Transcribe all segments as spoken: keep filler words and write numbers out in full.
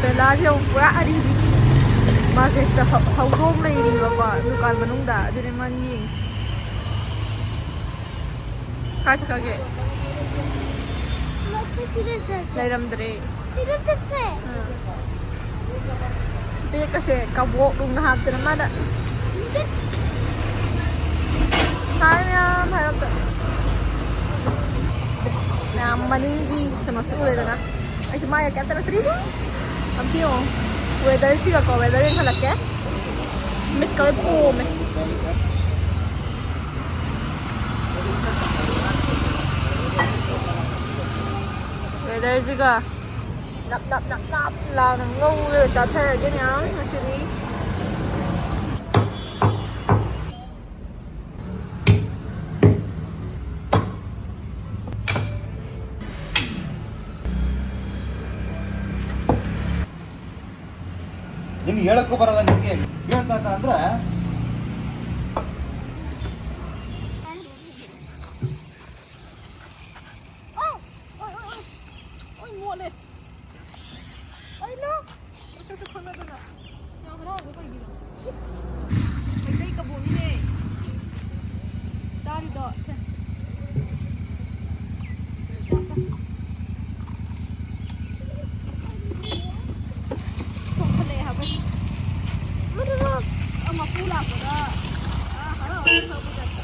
ꯕꯦꯂꯥꯁꯦ ꯑꯃꯨꯛ ꯄꯨꯔꯥ ꯑꯔꯤꯕꯤ꯫ ꯃꯥꯁꯦ ꯁꯤꯗ ꯍꯧ-, ꯍꯧꯗꯣꯡ ꯂꯩꯔꯤꯕꯀꯣ ꯗꯨꯀꯥꯟ ꯃꯅꯨꯡꯗ, ꯑꯗꯨꯅꯦ ꯃꯥꯅ ꯌꯦꯡꯉꯤꯁꯦ꯫ ꯀꯥꯏ ꯆꯠꯈ꯭ꯔꯒꯦ? ꯂꯩꯔꯝꯗ꯭ꯔꯦ꯫ ꯕꯦꯒꯀꯁꯦ ꯀꯕꯣꯛ ꯅꯨꯡꯅ ꯍꯥꯞꯇꯅ ꯃꯥꯅ꯫ ꯍꯥꯏ ꯃꯌꯥꯝ, ꯍꯥꯏ ꯑꯝꯇ꯫ ꯃꯌꯥꯝ ꯃꯅꯤꯡꯒꯤ ꯀꯩꯅꯣꯁꯨ ꯎꯔꯦꯗꯅ꯫ ꯑꯩꯁꯦ ꯃꯥꯏꯒ ꯀꯩꯝꯇ ꯅꯠꯇ꯭ꯔꯤ꯫ ꯑꯝꯇ ꯌꯦꯡꯉꯣ꯫ Weatherꯁꯤꯒꯀꯣ, weather ꯌꯦꯡꯈꯠꯂꯛꯀꯦ꯫ ꯃꯤꯠꯀ ꯂꯣꯏ ꯄꯣꯝꯃꯦ꯫ Weatherꯁꯤꯒ ꯅꯞ ꯅꯞ ꯅꯞ ꯅꯞ ꯂꯥꯎꯅ ꯉꯧꯔꯒ ꯆꯥꯊꯔꯒꯦ ꯃꯌꯥꯝ ꯉꯁꯤꯗꯤ꯫ ನಿಮ್ಗೆ ಹೇಳಕ್ಕೂ ಬರಲ್ಲ, ನಿಮ್ಗೆ ಹೇಳ್ತಾ ಅಂದ್ರೆ. ꯑꯩ ꯃꯣꯠꯂꯦ꯫ ꯀꯩꯅꯣ? ꯃꯁꯛꯁꯨ ꯈꯪꯅꯗꯅ꯫ ꯌꯥꯝ ꯍꯔꯥꯎꯕ ꯀꯩꯒꯤꯅꯣ? ꯃꯩꯇꯩ ꯀꯕꯣꯛꯅꯤꯅꯦ꯫ ꯆꯥꯔꯤꯗꯣ, ꯁꯦ꯫ ꯆꯥ, ꯆꯥ꯫ ꯆꯣꯡꯈꯠꯂꯛꯑꯦ ꯍꯥꯏꯕ꯫ ꯑ, ꯃꯄꯨ ꯂꯥꯛꯄꯗ, ꯑ, ꯍꯔꯥꯎ ꯍꯔꯥꯎ ꯊꯣꯛꯂꯛꯄ ꯖꯥꯠꯇꯣ꯫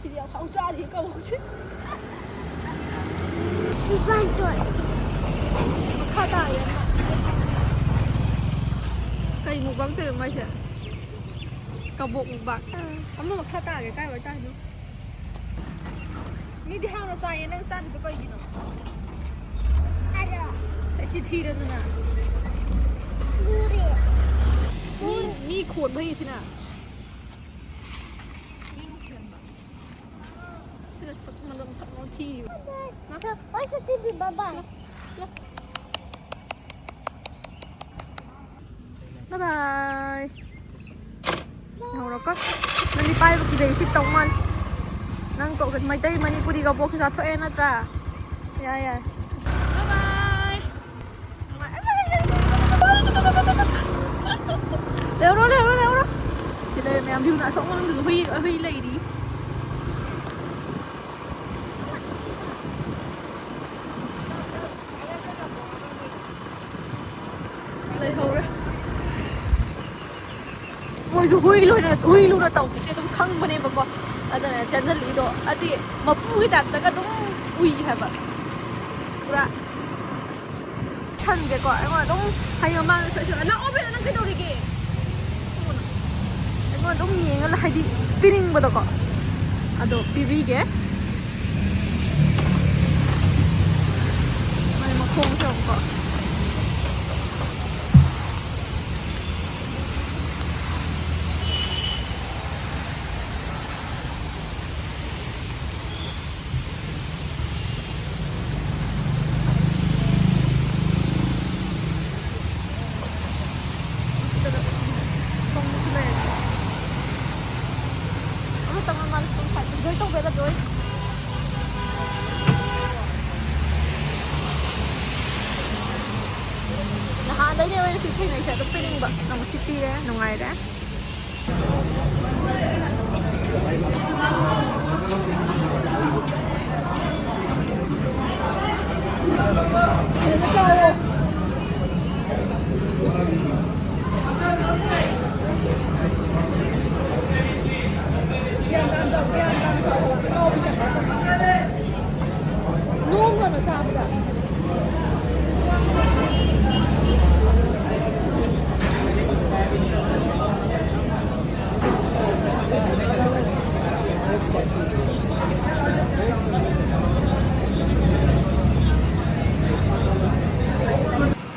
ꯁꯤꯗꯤ ꯌꯥꯝ ꯍꯥꯎ ꯆꯥꯔꯤ ꯀꯕꯣꯛꯁꯦ꯫ ꯃꯈꯥ ꯇꯥꯔꯦ ꯑꯃ꯫ ꯀꯩ mukbang ꯇꯧꯔꯤꯅꯣ ꯃꯥꯏꯁꯦ? ꯀꯕꯣꯛ mukbang꯫ ꯑꯥ꯫ ꯑꯃ ꯃꯈꯥ ꯇꯥꯒꯦ ꯀꯥꯏ ꯋꯥꯏ ꯇꯥꯏꯅꯣ? ꯃꯤꯗꯤ ꯍꯥꯎꯅ ꯆꯥꯏꯌꯦ, ꯅꯪ ꯆꯥꯗ꯭ꯔꯤꯗꯣ ꯀꯩꯒꯤꯅꯣ? ꯑꯗꯣ꯫ ꯁꯛꯁꯤ ꯊꯤꯔꯗꯅ꯫ ꯃꯤ, ꯃꯤ ꯈꯣꯟꯕ ꯍꯩꯁꯤꯅ꯫ ꯃꯤ ꯈꯣꯟꯕ꯫ ꯁꯤꯅ ꯁꯛ ꯃꯇꯝ ꯁꯛ ꯃꯇꯝ ꯊꯤꯔꯤꯕ꯫ ꯃꯥ ꯍꯣꯏ, ꯆꯠꯇꯣꯏꯕꯤ, bye bye꯫ ꯕꯥꯏ ꯕꯥꯏ꯫ ꯂꯩꯍꯧꯔꯣꯀꯣ꯫ ꯅꯪꯗꯤ ꯄꯥꯏꯕ ꯀꯤꯖꯩ, ꯆꯤꯛꯇꯧ ꯃꯥꯜꯂꯦ꯫ ꯅꯪ ꯀꯣ-, ꯃꯩꯇꯩ ꯃꯅꯤꯄꯨꯔꯤꯒ ꯄꯣꯛꯁꯨ ꯆꯥꯊꯣꯛꯑꯦ ꯅꯠꯇ꯭ꯔꯥ? ꯌꯥꯏ, ꯌꯥꯏ꯫ ꯕꯥꯏ ꯕꯥꯏ꯫ ꯂꯩꯍꯧꯔꯣ, ꯂꯩꯍꯧꯔꯣ, ꯂꯩꯍꯧꯔꯣ꯫ ꯁꯤ ꯂꯩꯔꯦ ꯃꯌꯥꯝ, ꯚ꯭ꯌꯨꯅ ꯑꯁꯣꯝ ꯃꯅꯨꯡꯗꯁꯨ ꯍꯨꯏ, ꯍꯨꯏ ꯂꯩꯔꯤ꯫ ꯂꯩꯍꯧꯔꯦ꯫ ꯃꯣꯏꯁꯨ ꯍꯨꯏ ꯂꯣꯏꯅ, ꯍꯨꯏ ꯂꯨꯅ ꯇꯧꯕꯁꯦ ꯑꯗꯨꯝ ꯈꯪꯕꯅꯦꯕꯀꯣ꯫ ꯑꯗꯨꯅ ꯆꯦꯟꯁꯤꯜꯂꯤꯗꯣ, ꯍꯥꯏꯗꯤ ꯃꯄꯨꯒꯤ ꯇꯥꯏꯞꯇꯒ ꯑꯗꯨꯝ ꯎꯏ ꯍꯥꯏꯕ꯫ ꯄꯨꯔꯥ ꯁꯟꯁꯦꯀꯣ, ꯑꯩꯉꯣꯟꯗ ꯑꯗꯨꯝ ꯍꯥꯏꯗꯤ ꯃꯃꯥꯡꯗꯁꯨ ꯑꯩꯁꯨ, "ꯂꯥꯛꯑꯣ ꯕꯦꯝ, ꯅꯪ ꯀꯩꯗꯧꯔꯤꯒꯦ?" ꯑꯩꯉꯣꯟꯗ ꯑꯗꯨꯝ ꯌꯦꯡꯉꯒ ꯍꯥꯏꯗꯤ ꯄꯤꯅꯤꯡꯕꯗꯣꯀꯣ꯫ ꯑꯗꯣ ꯄꯤꯕꯤꯒꯦ꯫ ꯃꯥꯏ ꯃꯈꯣꯡꯁꯦ ꯌꯦꯡꯉꯨꯀꯣ꯫ ꯑꯃꯇꯪ ꯃꯥꯜꯂꯦ ꯁꯣꯝ side enjoy ꯇꯧꯕ ꯌꯥꯗꯕ ꯑꯣꯏ꯫ ꯅꯍꯥꯟꯗꯩꯅꯦ ꯑꯩꯅ ꯁꯤ ꯊꯦꯡꯅꯩꯁꯦ, ꯑꯗꯨꯝ ꯄꯤꯅꯤꯡꯕ꯫ ꯑꯃꯨꯛ ꯁꯤ ꯄꯤꯔꯦ, ꯅꯨꯡꯉꯥꯏꯔꯦ꯫ ꯅꯣꯡꯒꯅ ꯁꯥꯕꯗ꯫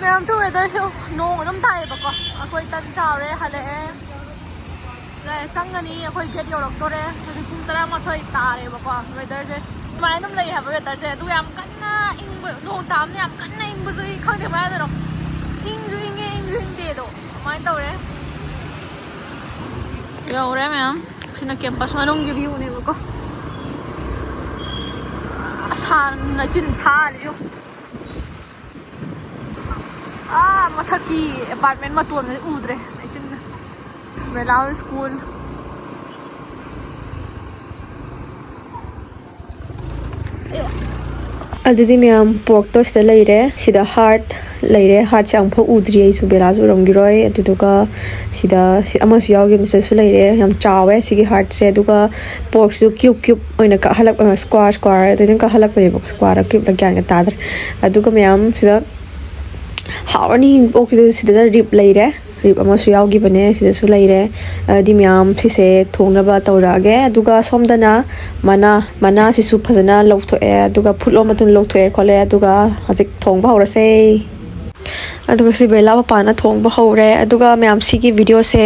ꯃꯌꯥꯝ, ꯇꯨ weatherꯁꯨ ꯅꯣꯡ ꯑꯗꯨꯝ ꯇꯥꯏꯌꯦꯕꯀꯣ꯫ ꯑꯩꯈꯣꯏ ꯇꯟ ꯆꯥꯎꯔꯦ, ꯍꯜꯂꯛꯑꯦ꯫ ꯆꯪꯒꯅꯤ꯫ ꯑꯩꯈꯣꯏ ꯒꯦꯠ ꯌꯧꯔꯛꯇꯣꯔꯦ꯫ ꯍꯧꯖꯤꯛ ꯄꯨꯡ ꯇꯔꯥꯃꯥꯊꯣꯏ ꯇꯥꯔꯦꯕꯀꯣ꯫ ꯋꯦꯗꯔꯁꯦ ꯁꯨꯃꯥꯏꯅ ꯑꯗꯨꯝ ꯂꯩ ꯍꯥꯏꯕ꯫ ꯋꯦꯗꯔꯁꯦ ꯑꯗꯨ ꯌꯥꯝ ꯀꯟꯅ ꯏꯪꯕ, ꯅꯣꯡ ꯇꯥꯕꯅ ꯌꯥꯝ ꯀꯟꯅ ꯏꯪꯕꯁꯨ ꯏꯪ-, ꯈꯪꯗꯦ, ꯀꯃꯥꯏꯅ ꯇꯧꯔꯤꯅꯣ? ꯏꯪꯁꯨ ꯏꯪꯉꯦ, ꯏꯪꯁꯨ ꯏꯪꯗꯦ ꯑꯗꯣ, ꯑꯗꯨꯃꯥꯏꯅ ꯇꯧꯔꯦ꯫ ꯌꯧꯔꯦ ꯃꯌꯥꯝ꯫ ꯁꯤꯅ ꯀꯦꯝꯄꯁ ꯃꯅꯨꯡꯒꯤ ꯚ꯭ꯌꯨꯅꯦꯕꯀꯣ꯫ ꯑꯁꯥꯅ ꯆꯤꯟ ꯊꯥꯔꯤꯌꯣ꯫ ꯑꯥ ꯃꯊꯛꯀꯤ ꯑꯦꯄꯥꯔꯠꯃꯦꯟ ꯃꯇꯣꯟꯗꯗꯤ ꯎꯗ꯭ꯔꯦ ꯂꯩꯆꯤꯟꯅ꯫ ꯕꯦꯂꯥ ꯍꯣꯏ ꯁ꯭ꯀꯨꯜ꯫ ꯑꯗꯨꯗꯤ ꯃꯌꯥꯝ, ꯄꯣꯔꯛꯇꯣ ꯁꯤꯗ ꯂꯩꯔꯦ꯫ ꯁꯤꯗ ꯍꯥꯔꯠ ꯂꯩꯔꯦ꯫ ꯍꯥꯔꯠꯁꯦ ꯑꯃꯨꯛꯐꯥꯎ ꯎꯗ꯭ꯔꯤ ꯑꯩꯁꯨ, ꯕꯦꯂꯥꯁꯨ ꯎꯔꯝꯈꯤꯔꯣꯏ꯫ ꯑꯗꯨꯗꯨꯒ ꯁꯤꯗ ꯑꯃꯁꯨ ꯌꯥꯎꯈꯤꯕꯅꯤ, ꯁꯤꯗꯁꯨ ꯂꯩꯔꯦ꯫ ꯌꯥꯝ ꯆꯥꯎꯋꯦ ꯁꯤꯒꯤ ꯍꯥꯔꯠꯁꯦ꯫ ꯑꯗꯨꯒ ꯄꯣꯔꯛꯁꯤꯁꯨ ꯀ꯭ꯌꯨꯕ ꯀ꯭ꯌꯨꯕ ꯑꯣꯏꯅ ꯀꯛꯍꯜꯂꯛ-, ꯁ꯭ꯀ꯭ꯋꯥꯔ, ꯁ꯭ꯀ꯭ꯋꯥꯔ ꯑꯗꯨꯃꯥꯏꯅ ꯀꯛꯍꯜꯂꯛꯄꯅꯦꯕ꯫ ꯁ꯭ꯀ꯭ꯋꯥꯔ ꯀ꯭ꯌꯨꯕꯂ ꯒ꯭ꯌꯥꯟꯒ ꯇꯥꯗ꯭ꯔꯦ꯫ ꯑꯗꯨꯒ ꯃꯌꯥꯝ ꯁꯤꯗ ꯍꯥꯎꯔꯅꯤ ꯑꯣꯛꯀꯤꯗꯨ꯫ ꯁꯤꯗꯅ ꯔꯤꯞ ꯂꯩꯔꯦ, ꯔꯤꯞ ꯑꯃꯁꯨ ꯌꯥꯎꯈꯤꯕꯅꯦ, ꯁꯤꯗꯁꯨ ꯂꯩꯔꯦ꯫ ꯑꯗꯨꯗꯤ ꯃꯌꯥꯝ ꯁꯤꯁꯦ ꯊꯣꯡꯅꯕ ꯇꯧꯔꯛꯑꯒꯦ꯫ ꯑꯗꯨꯒ ꯁꯣꯝꯗꯅ ꯃꯅꯥ, ꯃꯅꯥꯁꯤꯁꯨ ꯐꯖꯅ ꯂꯧꯊꯣꯛꯑꯦ, ꯑꯗꯨꯒ ꯐꯨꯠꯂꯣ ꯃꯇꯨꯡ ꯂꯧꯊꯣꯛꯑꯦ ꯈꯣꯠꯂꯦ꯫ ꯑꯗꯨꯒ ꯍꯧꯖꯤꯛ ꯊꯣꯡꯕ ꯍꯧꯔꯁꯦ꯫ ꯑꯗꯨꯒ ꯁꯤ ꯕꯦꯂꯥ ꯃꯄꯥꯅ ꯊꯣꯡꯕ ꯍꯧꯔꯦ꯫ ꯑꯗꯨꯒ ꯃꯌꯥꯝ, ꯁꯤꯒꯤ ꯚꯤꯗꯤꯑꯣꯁꯦ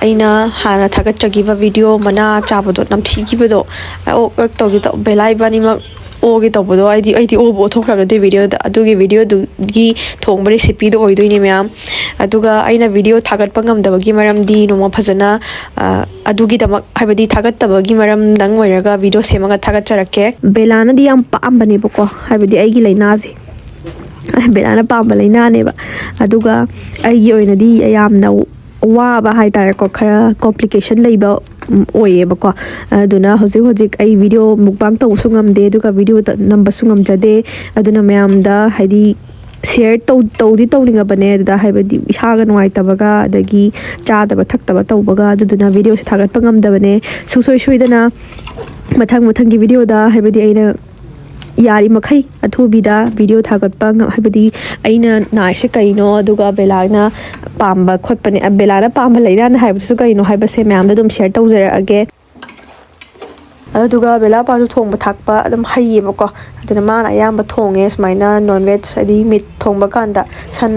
ꯑꯩꯅ ꯍꯥꯟꯅ ꯊꯥꯒꯠꯆꯈꯤꯕ ꯚꯤꯗꯤꯑꯣ ꯃꯅꯥ ꯆꯥꯕꯗꯣ, ꯅꯝꯊꯤꯈꯤꯕꯗꯣ, ꯑꯣꯛ ꯑꯣꯛ ꯇꯧꯒꯦ ꯇꯧ-, ꯕꯦꯂꯥ ꯏꯕꯥꯅꯤꯃꯛ ꯑꯣꯒꯦ ꯇꯧꯕꯗꯣ, ꯑꯩꯗꯤ, ꯑꯩꯗꯤ ꯑꯣꯕꯨ ꯑꯣꯊꯣꯛꯈ꯭ꯔꯕꯅꯦ ꯑꯗꯨꯒꯤ ꯚꯤꯗꯤꯑꯣꯗ, ꯑꯗꯨꯒꯤ ꯚꯤꯗꯤꯑꯣꯗꯨꯒꯤ ꯊꯣꯡꯕ ꯔꯦꯁꯤꯄꯤꯗꯣ ꯑꯣꯏꯗꯣꯏꯅꯦ ꯃꯌꯥꯝ꯫ ꯑꯗꯨꯒ ꯑꯩꯅ ꯚꯤꯗꯤꯑꯣ ꯊꯥꯒꯠꯄ ꯉꯝꯗꯕꯒꯤ ꯃꯔꯝꯗꯤ ꯅꯣꯡꯃ ꯐꯖꯅ, ꯑ, ꯑꯗꯨꯒꯤꯗꯃꯛ, ꯍꯥꯏꯕꯗꯤ ꯊꯥꯒꯠꯇꯕꯒꯤ ꯃꯔꯝꯗꯪ ꯑꯣꯏꯔꯒ ꯚꯤꯗꯤꯑꯣ ꯁꯦꯝꯃꯒ ꯊꯥꯒꯠꯆꯔꯛꯀꯦ꯫ ꯕꯦꯂꯥꯅꯗꯤ ꯌꯥꯝ ꯄꯥꯝꯕꯅꯦꯕꯀꯣ, ꯍꯥꯏꯕꯗꯤ ꯑꯩꯒꯤ ꯂꯥꯏꯅꯥꯁꯦ ꯕꯦꯂꯥꯅ ꯄꯥꯝꯕ ꯂꯥꯏꯅꯥꯅꯦꯕ꯫ ꯑꯗꯨꯒ ꯑꯩꯒꯤ ꯑꯣꯏꯅꯗꯤ ꯌꯥꯝꯅ ꯋꯥꯕ ꯍꯥꯏꯇꯥꯔꯦꯀꯣ, ꯈꯔ ꯀꯣꯝꯄ꯭ꯂꯤꯀꯦꯁꯟ ꯂꯩꯕ, ꯎꯝ, ꯑꯣꯏꯌꯦꯕꯀꯣ꯫ ꯑꯗꯨꯅ ꯍꯧꯖꯤꯛ ꯍꯧꯖꯤꯛ ꯑꯩ ꯚꯤꯗꯤꯑꯣ ꯃꯨꯛꯕꯥꯡ ꯇꯧꯕꯁꯨ ꯉꯝꯗꯦ, ꯑꯗꯨꯒ ꯚꯤꯗꯤꯑꯣ ꯅꯝꯕꯁꯨ ꯉꯝꯖꯗꯦ꯫ ꯑꯗꯨꯅ ꯃꯌꯥꯝꯗ ꯍꯥꯏꯗꯤ ꯁꯤꯌꯔ ꯇꯧ-, ꯇꯧꯗꯤ ꯇꯧꯅꯤꯡꯉꯕꯅꯦ, ꯑꯗꯨꯗ ꯍꯥꯏꯕꯗꯤ ꯏꯁꯥꯒ ꯅꯨꯡꯉꯥꯏꯇꯕꯒ ꯑꯗꯒꯤ ꯆꯥꯗꯕ ꯊꯛꯇꯕ ꯇꯧꯕꯒ, ꯑꯗꯨꯗꯨꯅ ꯚꯤꯗꯤꯑꯣꯁꯦ ꯊꯥꯒꯠꯄ ꯉꯝꯗꯕꯅꯦ꯫ ꯁꯨꯡꯁꯣꯏ ꯁꯣꯏꯗꯅ ꯃꯊꯪ ꯃꯊꯪꯒꯤ ꯚꯤꯗꯤꯑꯣꯗ, ꯍꯥꯏꯕꯗꯤ ꯑꯩꯅ ꯌꯥꯔꯤꯃꯈꯩ ꯑꯊꯨꯕꯤꯗ ꯚꯤꯗꯤꯑꯣ ꯊꯥꯒꯠꯄ ꯉ-, ꯍꯥꯏꯕꯗꯤ ꯑꯩꯅ ꯅꯥꯔꯤꯁꯦ ꯀꯩꯅꯣ, ꯑꯗꯨꯒ ꯕꯦꯂꯥꯅ ꯄꯥꯝꯕ ꯈꯣꯠꯄꯅꯦ, ꯑ, ꯕꯦꯂꯥꯅ ꯄꯥꯝꯕ ꯂꯥꯏꯅꯥꯅ ꯍꯥꯏꯕꯁꯤꯁꯨ ꯀꯩꯅꯣ ꯍꯥꯏꯕꯁꯦ ꯃꯌꯥꯝꯗ ꯑꯗꯨꯝ ꯁꯤꯌꯔ ꯇꯧꯖꯔꯛꯑꯒꯦ꯫ ꯑꯗꯨꯗꯨꯒ ꯕꯦꯂꯥ ꯃꯄꯥꯁꯨ ꯊꯣꯡꯕ ꯊꯥꯛꯄ ꯑꯗꯨꯝ ꯍꯩꯌꯦꯕꯀꯣ꯫ ꯑꯗꯨꯅ ꯃꯥꯅ ꯑꯌꯥꯝꯕ ꯊꯣꯡꯉꯦ ꯁꯨꯃꯥꯏꯅ, ꯅꯣꯟ ꯚꯦꯖ, ꯍꯥꯏꯗꯤ ꯃꯤꯠ ꯊꯣꯡꯕ ꯀꯥꯟꯗ꯫ ꯁꯟ,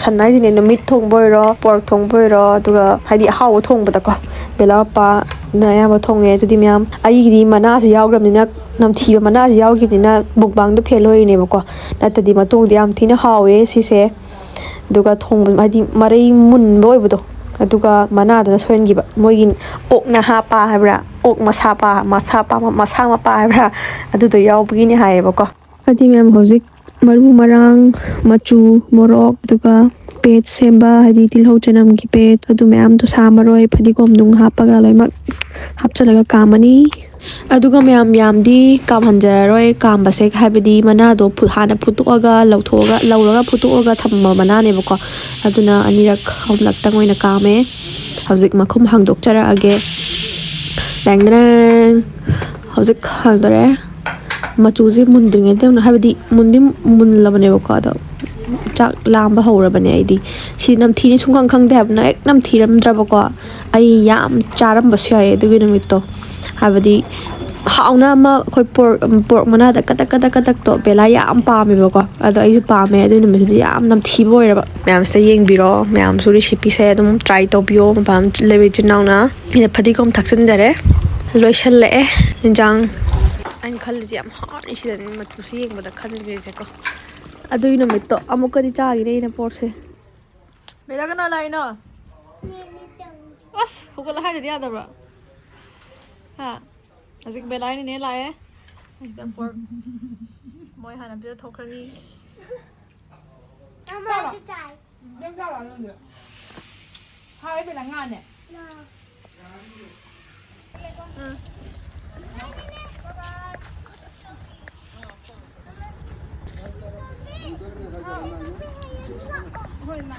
ꯁꯟ ꯍꯥꯏꯁꯤꯅꯦ, ꯃꯤꯠ ꯊꯣꯡꯕ ꯑꯣꯏꯔꯣ, ꯄꯣꯔꯛ ꯊꯣꯡꯕ ꯑꯣꯏꯔꯣ, ꯑꯗꯨꯒ ꯍꯥꯏꯗꯤ ꯑꯍꯥꯎꯕ ꯊꯣꯡꯕꯗꯀꯣ꯫ ꯕꯦꯂꯥ ꯃꯄꯥꯅ ꯑꯌꯥꯝꯕ ꯊꯣꯡꯉꯦ꯫ ꯑꯗꯨꯗꯤ ꯃꯌꯥꯝ, ꯑꯩꯒꯤꯗꯤ ꯃꯅꯥꯁꯤ ꯌꯥꯎꯈ꯭ꯔꯕꯅꯤꯅ, ꯅꯝꯊꯤꯕ ꯃꯅꯥꯁꯤ ꯌꯥꯎꯈꯤꯕꯅꯤꯅ ꯃꯨꯛꯕꯥꯡꯗ ꯐꯦꯜ ꯑꯣꯏꯔꯤꯅꯦꯕꯀꯣ꯫ ꯅꯠꯇ꯭ꯔꯗꯤ ꯃꯇꯣꯡꯗꯤ ꯌꯥꯝ ꯊꯤꯅ ꯍꯥꯎꯋꯦ ꯁꯤꯁꯦ꯫ ꯑꯗꯨꯒ ꯊꯣꯡꯕ ꯍꯥꯏꯗꯤ ꯃꯔꯩ ꯃꯨꯟꯕ ꯑꯣꯏꯕꯗꯣ, ꯑꯗꯨꯒ ꯃꯅꯥꯗꯨꯅ ꯁꯣꯏꯍꯟꯈꯤꯕ꯫ ꯃꯣꯏꯒꯤ ꯑꯣꯛꯅ ꯍꯥꯞꯄ ꯍꯥꯏꯕ꯭ꯔꯥ, ꯑꯣꯛ ꯃꯁꯥ ꯄꯥ, ꯃꯁꯥ ꯄꯥ, ꯃꯁꯥ ꯃꯄꯥ ꯍꯥꯏꯕ꯭ꯔꯥ, ꯑꯗꯨꯗꯣ ꯌꯥꯎꯕꯒꯤꯅꯦ ꯍꯥꯏꯌꯦꯕꯀꯣ꯫ ꯍꯥꯏꯗꯤ ꯃꯌꯥꯝ ꯍꯧꯖꯤꯛ ꯃꯔꯨ ꯃꯔꯥꯡ, ꯃꯆꯨ, ꯃꯣꯔꯣꯛ, ꯑꯗꯨꯒ ꯄꯦꯁ ꯁꯦꯝꯕ, ꯍꯥꯏꯗꯤ ꯇꯤꯜꯍꯧ ꯆꯅꯝꯒꯤ ꯄꯦꯁ, ꯑꯗꯨ ꯃꯌꯥꯝꯗꯣ, ꯁꯥ ꯃꯔꯣꯏ, ꯐꯗꯤꯒꯣꯝ ꯅꯨꯡ ꯍꯥꯞꯄꯒ ꯂꯣꯏꯅꯃꯛ ꯍꯥꯞꯆꯤꯜꯂꯒ ꯀꯥꯝꯃꯅꯤ꯫ ꯑꯗꯨꯒ ꯃꯌꯥꯝ ꯌꯥꯝꯗꯤ ꯀꯥꯝꯍꯟꯖꯔꯔꯣꯏ꯫ ꯀꯥꯝꯕꯁꯦ ꯍꯥꯏꯕꯗꯤ ꯃꯅꯥꯗꯣ ꯐꯨ-, ꯍꯥꯟꯅ ꯐꯨꯠꯇꯣꯛꯑꯒ ꯂꯧꯊꯣꯛꯑꯒ, ꯂꯧꯔꯒ ꯐꯨꯠꯇꯣꯛꯑꯒ ꯊꯝꯕ ꯃꯅꯥꯅꯦꯕꯀꯣ꯫ ꯑꯗꯨꯅ ꯑꯅꯤꯔꯛ ꯑꯍꯨꯝꯂꯛꯇꯪ ꯑꯣꯏꯅ ꯀꯥꯝꯃꯦ꯫ ꯍꯧꯖꯤꯛ ꯃꯈꯨꯝ ꯍꯥꯡꯗꯣꯛꯆꯔꯛꯑꯒꯦ꯫ ꯗꯦꯡ ꯗꯦꯡ꯫ ꯍꯧꯖꯤꯛ ꯍꯥꯡꯗꯣꯔꯦ꯫ ꯃꯆꯨꯁꯦ ꯃꯨꯟꯗ꯭ꯔꯤꯉꯩꯗ, ꯍꯥꯏꯕꯗꯤ ꯃꯨꯟꯗꯤ ꯃꯨꯜꯂꯕꯅꯦꯕꯀꯣ, ꯑꯗꯣ ꯆꯥꯛ ꯂꯥꯝꯕ ꯍꯧꯔꯕꯅꯦ ꯑꯩꯗꯤ꯫ ꯁꯤ ꯅꯝꯊꯤꯅꯤ ꯁꯨꯡꯈꯪ ꯈꯪꯗꯦ ꯍꯥꯏꯕꯅ ꯍꯦꯛ ꯅꯝꯊꯤꯔꯝꯗ꯭ꯔꯕꯀꯣ꯫ ꯑꯩ ꯌꯥꯝ ꯆꯥꯔꯝꯕꯁꯨ ꯌꯥꯏ ꯑꯗꯨꯒꯤ ꯅꯨꯃꯤꯠꯇꯣ꯫ ꯍꯥꯏꯕꯗꯤ ꯍꯥꯎꯅ ꯑꯃ ꯑꯩꯈꯣꯏ ꯄꯣꯔꯛ, ꯄꯣꯔꯛ ꯃꯅꯥꯗ ꯀꯇꯛ ꯀꯇꯛ ꯀꯇꯛꯇꯣ ꯕꯦꯂꯥ ꯌꯥꯝ ꯄꯥꯝꯃꯦꯕꯀꯣ꯫ ꯑꯗꯣ ꯑꯩꯁꯨ ꯄꯥꯝꯃꯦ꯫ ꯑꯗꯨꯒꯤ ꯅꯨꯃꯤꯠꯇꯨꯗꯤ ꯌꯥꯝ ꯅꯝꯊꯤꯕ ꯑꯣꯏꯔꯕ꯫ ꯃꯌꯥꯝꯁꯤꯗ ꯌꯦꯡꯕꯤꯔꯣ꯫ ꯃꯌꯥꯝꯁꯨ ꯔꯤꯁꯤꯄꯤꯁꯦ ꯑꯗꯨꯝ ꯇ꯭ꯔꯥꯏ ꯇꯧꯕꯤꯌꯣ꯫ ꯃꯄꯥꯟ ꯂꯩꯕ ꯏꯆꯤꯟ ꯏꯅꯥꯎꯅ꯫ ꯑꯩꯅ ꯐꯗꯤꯒꯣꯝ ꯊꯥꯛꯆꯤꯟꯖꯔꯦ꯫ ꯂꯣꯏꯁꯜꯂꯛꯑꯦ ꯏꯟꯖꯥꯡ꯫ ꯑꯩꯅ ꯈꯜꯂꯤꯁꯦ ꯌꯥꯝ ꯍꯥꯎꯔꯅꯤ ꯁꯤꯗꯅꯤ, ꯃꯆꯨꯁꯦ ꯌꯦꯡꯕꯗ ꯈꯟꯈ꯭ꯔꯤꯁꯦꯀꯣ꯫ ꯑꯗꯨꯒꯤ ꯅꯨꯃꯤꯠꯇꯣ ꯑꯃꯨꯛꯀꯗꯤ ꯆꯥꯈꯤꯅꯤ ꯑꯩꯅ ꯄꯣꯔꯛꯁꯦ꯫ ꯕꯦꯂꯥ ꯀꯅꯥ ꯂꯥꯛꯏꯅꯣ? ꯑꯁ, ꯍꯧꯒꯠꯂ ꯍꯥꯏꯗꯗꯤ ꯌꯥꯗꯕ꯭ꯔꯣ? ꯍꯥ? ꯍꯧꯖꯤꯛ ꯕꯦꯂꯥꯏꯅꯤꯅꯦ ꯂꯥꯛꯑꯦ꯫ ꯑꯁꯤꯗ ꯄꯣꯔꯛ ꯃꯣꯏ ꯍꯥꯟꯅ ꯄꯤꯖꯊꯣꯛꯈ꯭ꯔꯅꯤ꯫ ꯆꯥꯔꯣ꯫ ꯅꯪ ꯆꯥꯔꯣ, ꯅꯪꯗꯤ? ꯍꯥꯎ, ꯏꯕꯦꯝꯃ, ꯉꯥꯅꯦ꯫ ꯎꯝ꯫ ꯍꯣꯏ, ꯉꯥ꯫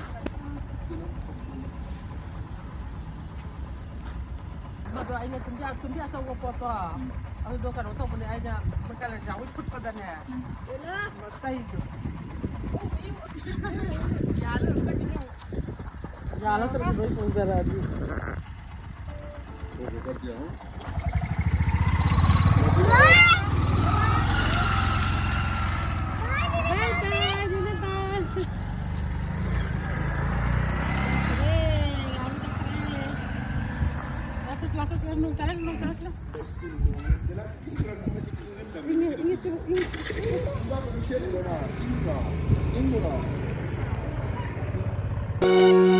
ꯃꯗꯣ ꯑꯩꯅ ꯇꯨꯝꯕꯤ, ꯇꯨꯝꯕꯤ ꯑꯆꯧꯕ ꯄꯣꯠꯇꯣ, ꯑꯗꯨꯗꯣ ꯀꯩꯅꯣ ꯇꯧꯕꯅꯦ, ꯑꯩꯅ ꯀꯥꯂꯦꯟꯖꯥꯎꯒꯤ ꯐꯨꯠꯄꯗꯅꯦ, ꯃꯇꯩꯗꯣ꯫ ꯌꯥꯜꯂ ꯆꯠꯈꯤꯗꯣꯏ ꯄꯨꯖꯔꯛꯑꯗꯤ꯫ ꯀꯥꯈꯠꯂꯣ, ꯀꯥꯈꯠꯂꯣ꯫ ꯏꯪꯉꯦ, ꯏꯪꯉꯦ, ꯆꯤꯡ, ꯏꯪꯉꯦ꯫